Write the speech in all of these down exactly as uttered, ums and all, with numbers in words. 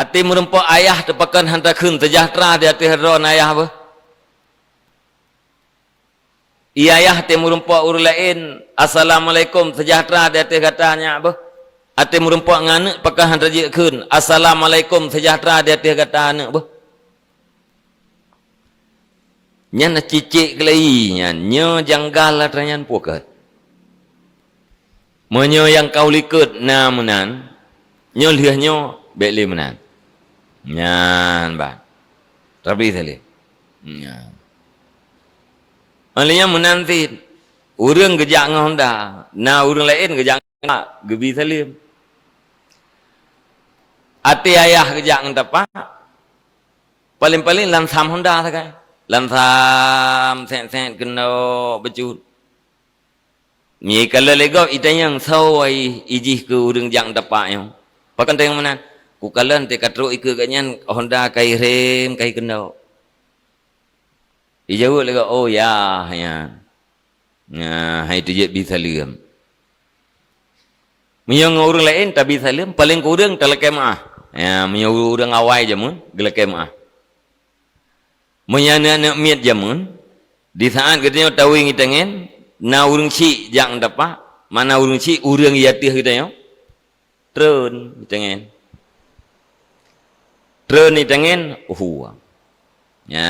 Até meurumpok ayah teupakon hana kheun seujahteura di ateueh droe ayah beuh. Ié ayah até meurumpok ureuëng laén, "Assalamualaikum, seujahteura di ateueh gata nyak beuh." Até meurumpok ngon aneuëk pakon hana jeuet kheun, "Assalamualaikum, seujahteura di ateueh gata aneuëk beuh." Nyan na cicék keulai nyan, nyoe janggal atra nyan pue keuh. Meunyoe nyang ka u likot na meunan, nyoe lheueh nyoe bék lé meunan. Nyan ban. Tapi saléh. Nyan. Óh lheueh nyan meunan cit, ureuëng geujak ngon honda, na ureuëng laén geujak ngon, geubi saleuem. Até ayah geujak ngon tapak, paléng-paléng lam sam honda sagai. Lam sam, sét-sét keunoe bacut. Nyoe ikalon lé gob itanyong, "Soe ijih keu ureuëng jak tapak nyoe?" Pakon tanyong meunan? "Kukalon teuka trok ikeue gobnyan honda ka irém, ka ikeunoe." Ijaweueb lé gob, "Oh ya, ya." Nah, hai teujeuet bi saleuem. Meunyoe ngon ureuëng laén tabi saleuem, paléng kureueng talakée meuáh. Ya, meunyoe ureuëng awai jameun, geulakée meuáh. Meunyoe aneuëk-aneuëk miet jameun, di saát geutanyoe tawéng itangen, na ureuëng syiek jak ngon tapak, mana ureuëng syiek ureuëng i ateueh geutanyoe, treun itangen. Treun itangen, uhu. Nya.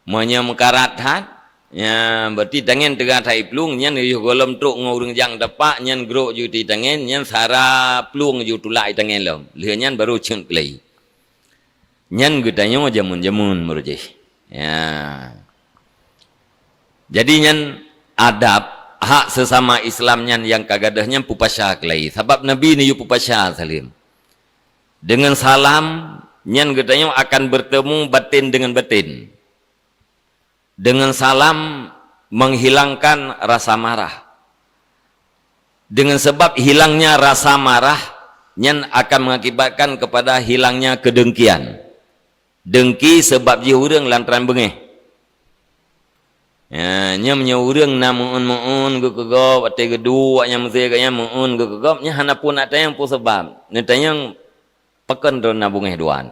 Meunyoe meukarat that, nya, berarti tangen teuga that iplueng, nyan yoh gohlom trok ngon ureuëng jak ngon tapak, nyan grok ju itangen, nyan sara plueng ju tulak itangen lom. Lheueh nyan baru ceuet keulai. Nyan geutanyoe jameun-jameun meureuh jih. Ya. Jadi nyan adab hak sesama Islam nyan nyang ka gadôh nyan peupasya keulai. Sabab Nabi neuyue peupasya saleuem. Dengan salam, nyan geutanyoe akan bertemu batin dengan batin. Dengan salam menghilangkan rasa marah. Dengan sebab hilangnya rasa marah, nyan akan mengakibatkan kepada hilangnya kedengkian. Dengki sebab jih ureuëng lantaran beungéh. Ya, nyan meunyoe ureuëng na meu'eun-meu'eun geukeugop, watée geuduek nyang meusé geuh nyan meu'eun geukeugop, nyan hana peue nak tanyong peue sabab. Neutanyong pakon droe na beungéh dua.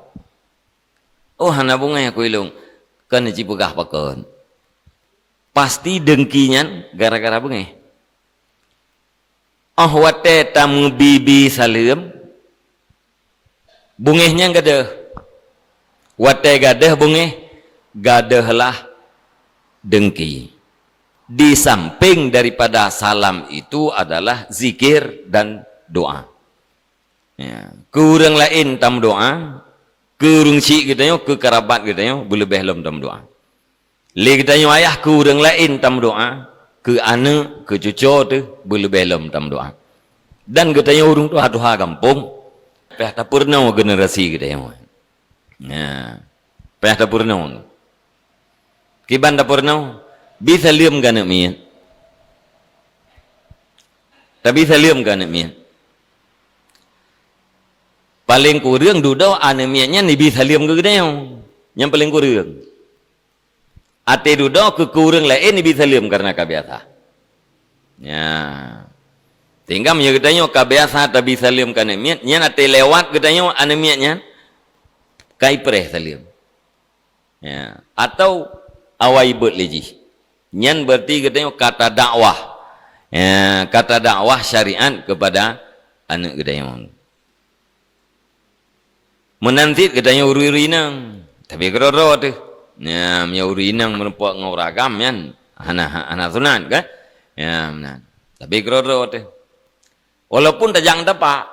Oh, hana beungéh aku ilong. Kon neuci peugah pakon. Pasti dengki nyan gara-gara beungéh. Oh, watée tameubi-bi saleuem, beungéh nyan gadôh. Watée gadôh beungéh, gadôhlah dengki. Di samping daripada salam itu adalah zikir dan doa. Ya. Keu ureuëng laén tameudoá, keu ureuëng syiek geutanyoe, keu karabat geutanyoe, beuleubeh lom tameudoá. Lé geutanyoe ayah keu ureuëng laén tameudoá, keu aneuëk, keu cucoe teuh, beuleubeh lom tameudoá. Dan geutanyoe ureuëng tuha-tuha gampông, payah tapeurunoe generasi geutanyoe. Nah, payah tapeurunoe. Kiban tapeurunoe, bi saleuem keu aneuëk miet. Tabi saleuem keu aneuëk miet. Paléng kureueng dudoe aneuëk miet nyan neubi saleuem keu geutanyoe. Nyan paléng kureueng. Até dudoe keu, keu ureuëng laén neubi saleuem kareuna ka biasa. Nya. Sehingga meunyoe geutanyoe ka biasa tabi saleuem keu aneuëk miet, nyan até lewat geutanyoe aneuëk miet nyan ka ipreh saleuem. Ya. Atau awai beuet lé jih. Nyan berarti geutanyoe ka tadakwah. Ya, ka tadakwah syariat keupada aneuëk geutanyoe. Meunan cit geutanyoe ureuëng-ureuëng inong, tapi keudroe-droe teuh. Nya, meunyoe ureuëng inong meurumpok ngon ureuëng agam nyan, hana, hana sunat kan? Ya, meunan. Tapi keudroe-droe teuh. Walaupun tajak ngon tapak.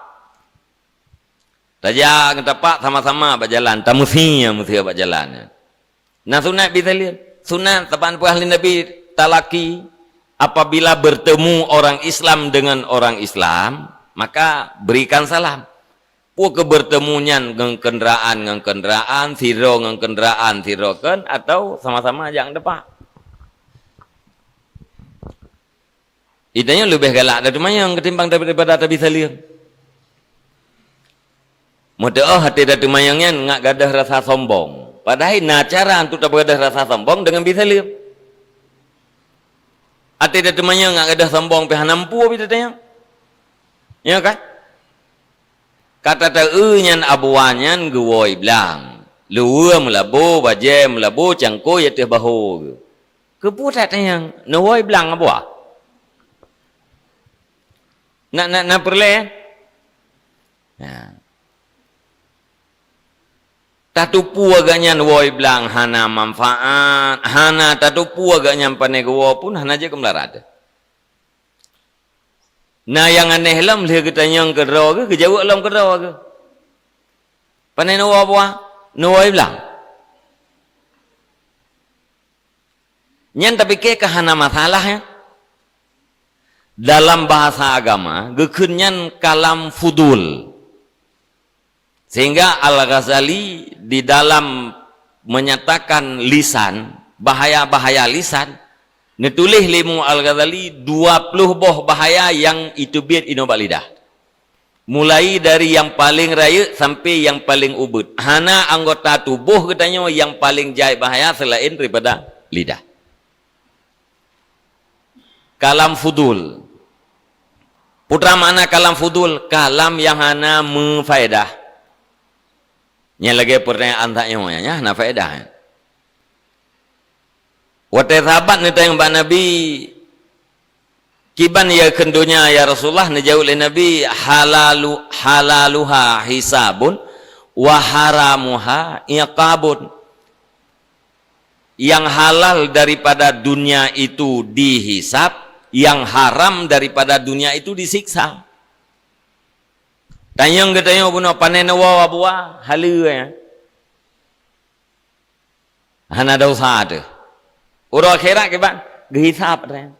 Tajak ngon tapak sama-sama bak jalan, tameusie-sie bak jalan. Na sunat bi saleuem. Sunat, saban peue ahli Nabi talaki, apabila bertemu orang Islam dengan orang Islam, maka berikan salam. Peue keu bertemu nyan ngon kenderaan ngon kenderaan, sidroe ngon kenderaan sidroe kon, atau sama-sama jak ngon tapak. Geutanyoe leubeh galak tateumanyong ketimbang daripada tabi saleuem. Meuteuoh até tateumanyong nyan ngat gadôh rasa sombong. Padahai na cara untuk tapeugah rasa sombong deungon bi saleuem. Até tateumanyong ngat gadôh sombong pih hana muphom bi tatanyong. Ya kan? Ka tateu'eu nyan Abua nyan geuwoe blang. Luweue meulabo, bajée meulabo, cangkôi ateueh bahô geuh. Keupeue that nyang neuwoe blang Abua? Na, na, na peureulée? Nah. Tateupeue geuh nyan woe blang hana manfaat, hana tateupeue geuh nyan pané geuwoe pun hana jeuet keu meularat. Na nyang aneh lom lheueh geutanyong keudroe geuh, geujaweueb lom keudroe geuh. Pané neuwoe Abua, neuwoe blang. Nyan tapike ka hana masalah, ya. Dalam bahasa agama, geukheun nyan kalam fudul. Sehingga Al-Ghazali di dalam menyatakan lisan, bahaya-bahaya lisan, neutuléh lé Imam Al-Ghazali dua ploh boh bahaya nyang iteubiet inoe bak lidah. Mulai dari nyang paleng rayeuk sampai nyang paleng ubeuet. Hana anggota tuboh geutanyoe nyang paleng jai bahaya seulaén daripada lidah. Kalam fudul. Peue makna kalam fudul? Kalam nyang hana meufaedah. Nyang lagée peurtanyaan tanyoe nyan, nyan hana faedah. Watée sahabat neutanyong bak Nabi, "Kiban ya kheun donya, ya Rasulullah?" Neujaweueb lé Nabi, "Halalu, halaluha hisabun, wa haramuha iqabun." Yang halal daripada dunia itu dihisab, yang haram daripada dunia itu disiksa. Tanyong geutanyoe bunoe pané neuwoe Abua, haleue, ya. Hana desya teuh. Uroe akhirat kiban geuhisab teuh.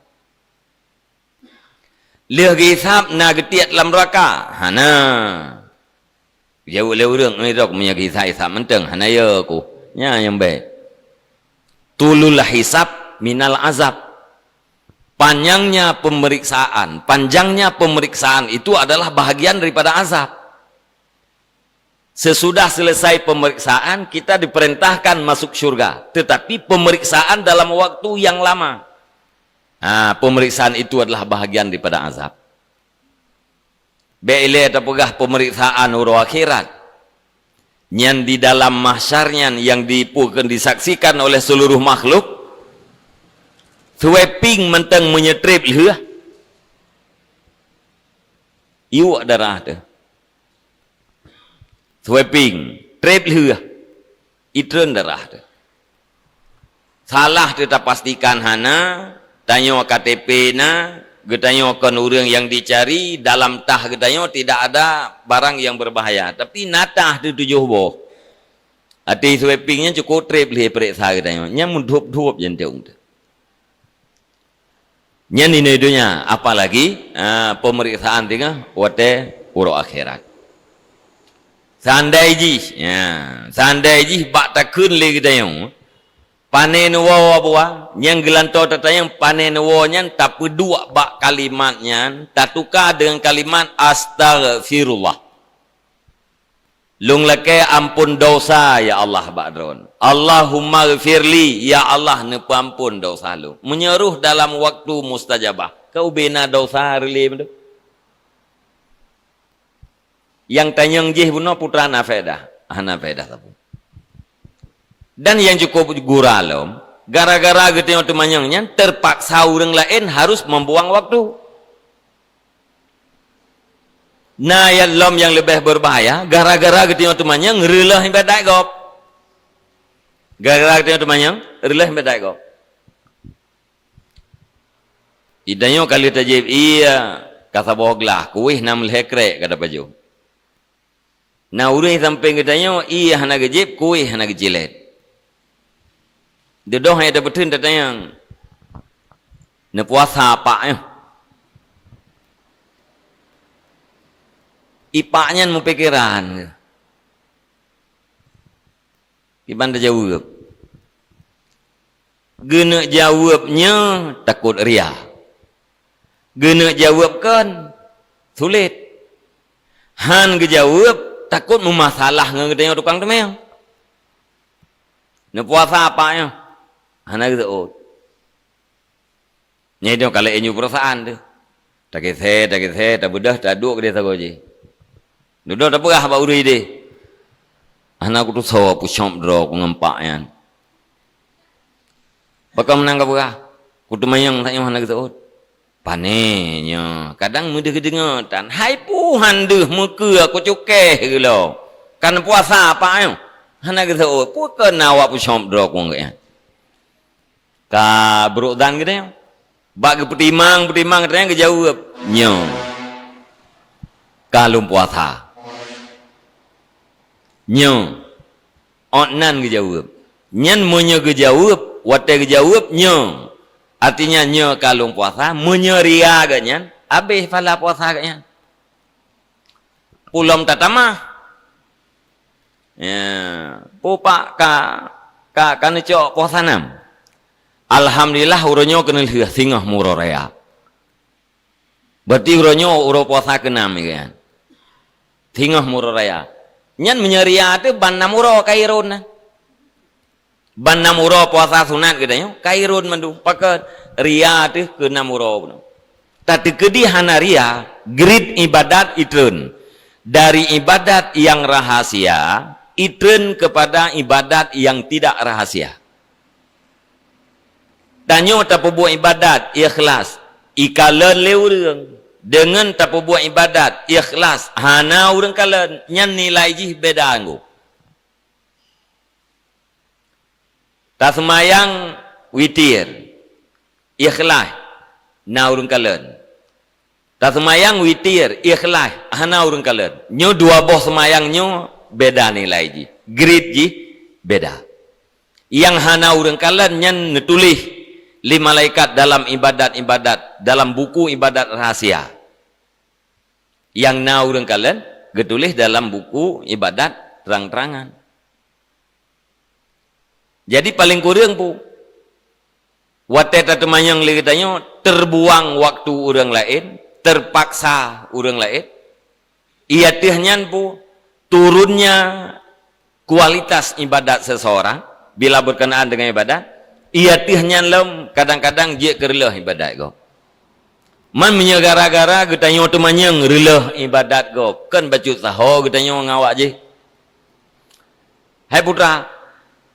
Lheueh geuhisab na geutiek lam neuraka? Hana. Jaweueb lé ureuëng nidok meunyoe geuhisab-hisab mantong, hana yo ku. Nyan nyang bék. Tulul hisab minal azab. Panjangnya pemeriksaan, panjangnya pemeriksaan itu adalah bahagian daripada azab. Sesudah selesai pemeriksaan, kita diperintahkan masuk syurga. Tetapi pemeriksaan dalam waktu yang lama. Ha, pemeriksaan itu adalah bahagian daripada azab. Bék ilée tapeugah pemeriksaan uroe akhirat. Nyan di dalam mahsyar nyan yang dipu-, disaksikan oleh seluruh makhluk. Sweeping mantong meunyoe treb lheueh. Iwak darah teuh. Sweeping, treb lheueh, itreun darah teuh. Salah teuh tapastikan hana, tanyoe K T P na, geutanyoe kon ureuëng nyang dicari, dalam tah geutanyoe tidak ada barang yang berbahaya. Tapi na tah teuh tujoh boh. Até sweeping nyan cukôp treb lheueh peuriksa geutanyoe. Nyan meudhop-dhop jantung teuh. Nyan inoe donya, apalagi, ah, pemeriksaan teungoh watée uroe akhirat. Seandai jih, ya, seandai jih bak takheun lé geutanyoe, pané neuwoe Abua, nyang geulantoe tatanyong pané neuwoe nyan tapeuduek bak kalimat nyan, tatuka deungon kalimat astaghfirullah. Lôn lakée amphon desya, ya Allah, bak droen. Allahummaghfirli, ya Allah, neupeuamphon desya lôn. Meunyoe rhoh dalam waktu mustajabah, ka ubé na desya reulée meudeh. Nyang tanyong jih bunoe peue na faedah? Hana faedah sapeue. Dan nyang cukôp gura lom, gara-gara geutanyoe teumanyong nyan, teupaksa ureuëng laén harus membuang waktu. Na nyang lom nyang leubeh beubahaya, gara-gara geutanyoe teumanyong reuleueh iébadat gob. Gara-gara geutanyoe teumanyong reuleueh iébadat gob. Geutanyoe ka lheueh tajieb ié ka saboh glah, kuéh na meulhèe krek ka tapajoh. Na ureuëng sampéng geutanyoe ié hana geujieb, kuéh hana geucilét. Dudoe hai tapeutheun tatanyong, neupuasa pak nyoe? Ipak nyan meupikeran. Kiban tajaweueb? Geuneuk jaweueb nyoe takot ria. Geuneuk jaweueb kon sulet. Han geujaweueb takot meumasalah ngon geutanyoe tukang teumèe. Neupuasa pak nyoe? Hana geuseuôt. Nyan itu ka lheueh inyoe peurasaan teuh. Takisé, takisé, tabeudôh, taduek keudeh sagoe jih. Dudoe tapeugah bak ureueng idéh, "Hana kutusoe pucôb droe ku ngon pak nyan." "Pakon meunan kapeugah?" "Kuteumanyong tanyoe hana geuseuôt." "Pané nyoe, kadang meudeuh geudeungoe tan." "Hai puhan deuh meukeue kucukée geulo. Kan puasa pak nyoe?" "Hana geuseuôt. Peue keu na awak pucôb droe ku ngon gobnyan?" Ka brok dan geutanyoe. Bak geupeutimang-peutimang geutanyoe geujaweueb, "Nyoe ka lôn puasa." Nyoe, ôt nan geujaweueb. Nyan meunyoe geujaweueb, watée geujaweueb, "Nyoe, artinya nyoe ka lôn puasa," meunyoe ria geuh nyan, habéh pahala puasa geuh nyan. Pulom tatamah. Ya, pupak ka, ka, ka neucok puasa nam. Alhamdulillah, uroe nyoe keuneulheueh singoh meuuroe raya. Berarti uroe nyoe uroe puasa keunam, ya kan? Singoh meuuroe raya. Nyan meunyoe ria teuh ban nam uroe ka irôn na. Ban nam uroe puasa sunat geutanyoe, ka irôn mandum. Pakon? Ria teuh keu nam uroe bunoe. Tateukeudi hana ria, grade ibadat itreun. Dari ibadat yang rahasia, itreun kepada ibadat yang tidak rahasia. Tanyoe tapeubuet ibadat ikhlas, ikalon lé ureueng. Deungon tapeubuet ibadat ikhlas, hana ureueng kalon, nyan nilai jih beda anggô. Taseumayang witir, ikhlas, na ureueng kalon. Taseumayang witir, ikhlas, hana ureueng kalon. Nyoe dua boh seumayang nyoe beda nilai jih, grade jih beda. Nyang hana ureueng kalon nyan neutuléh lé malaikat dalam ibadat-ibadat, dalam buku ibadat rahasia. Nyang na ureueng kalon geutuléh dalam buku ibadat terang-terangan. Jadi, paleng kureueng pu, watée tateumanyong lé geutanyoe, terbuang waktu ureueng laén, terpaksa ureueng laén, ié teuh nyan pu, turunnya kualitas ibadat seseorang bila berkenaan dengan ibadat, ié teuh nyan lom kadang-kadang jeuet keu reuloh ibadat gob. Man meunyoe gara-gara geutanyoe teumanyong reuloh ibadat gob, kon bacut saho geutanyoe ngon awak jih. Hai putra,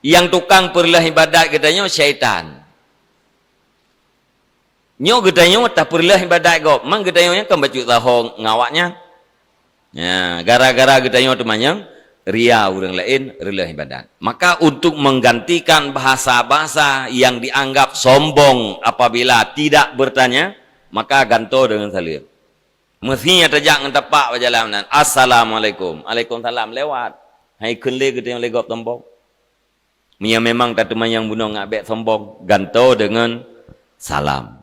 nyang tukang peureuloh ibadat geutanyoe syaitan. Nyoe geutanyoe tapeureuloh ibadat gob, man geutanyoe nyan kon bacut saho ngon awak nyan. Ya, gara-gara geutanyoe teumanyong, ria ureueng laén reuloh ibadat. Maka untuk menggantikan bahasa-bahasa yang dianggap sombong apabila tidak bertanya, maka gantoe deungon saleuem. Meuseuti tajak ngon tapak bak jalan nan, "Assalamualaikum." "Alaikumsalam," lewat. Hai kheun lé geutanyoe lé gob sombong. Meunyoe memang tateumanyong bunoe ngat bék sombong, gantoe deungon salam.